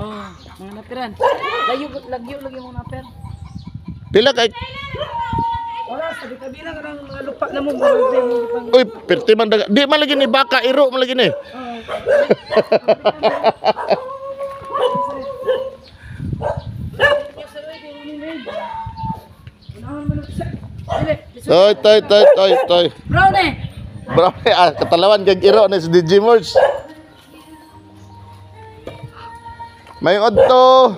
Oh, mga napiran. Layo lagyo lagi mo naper. Pila kay Oras sa kabila ka ng mga lupa na mo. Uy, perti man daga. Di man lagi ni baka iro man lagi ni. Toy, toy, toy, toy, toy. Brown eh. Bravo, ah, katalawan kag iro na si DJ Morse. May odto.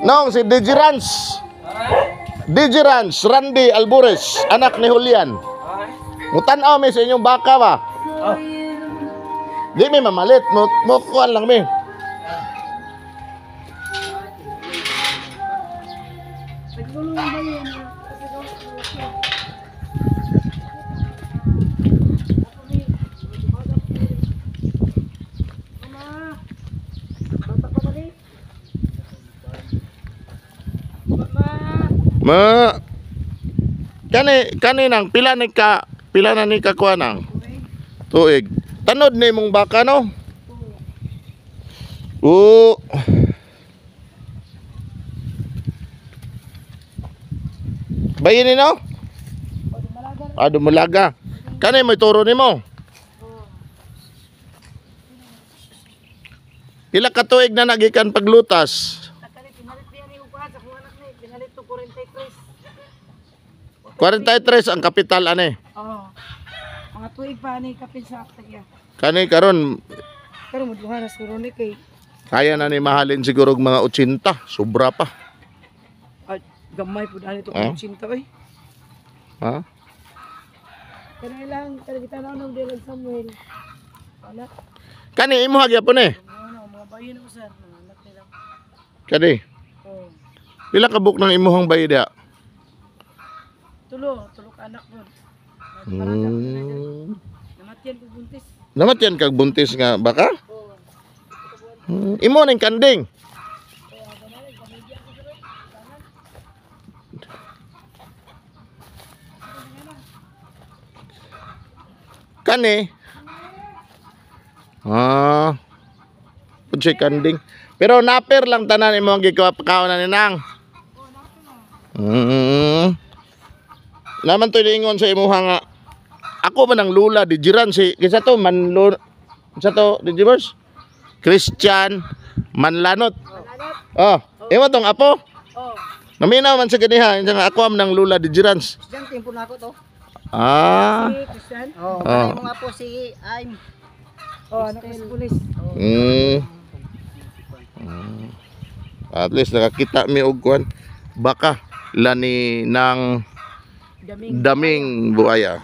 Nong si DJ Rans. DJ Rans, Randy Albures, anak ni Julian. Mutan-aw mi sa inyong baka ba? Di mi mamalit, mo mo kuan lang mi. Ma kani kani nang pila ni ka pila na ni ka kuan nang tuig. Tanod ni mong baka no? Oo. Bayin ni no? Ah, dumalaga. Kani may turo nimo? Pila ka tuig na nagikan paglutas? 43 ang kapital ane. Oo. Mga tuig pa ni kapin sa tagya. Kani karon Pero mudluhan na siguro ni kay kaya na ni mahalin siguro og mga 80, sobra pa. ay, gamay pud ani to Ah? 80 oy. Ha? Kanay lang kani tanaw nang dilag Samuel. Wala. Kani imo gyapon eh. Ano mga bayin ko sir, mga anak nila. Kani. Oh. Pila ka buok ng imuhang bayi diha? Tulo, tulo ka anak pod. Namatyan ko buntis. Namatyan kag buntis nga baka? Oo. Imo ning kanding. Kani. Ah. Pud siya kanding. Pero naper lang tanan imo ang gikaon na ni nang. Naman to niingon sa imuha nga ako man ang lula di jiran si kinsa to manlo kinsa to di Jimers? Christian Manlanot. Oh, imo tong apo? Oh. Naminaw man sa ganiha, kinsa nga ako am ng lula di jirans. Diyan, timpo na ako to. Ah. Si Christian. Oh, Oh. oh. Mo nga po si I'm. Oh, anak ko sa pulis. At least nakakita mi og kuan baka lani ng Daming. daming buaya.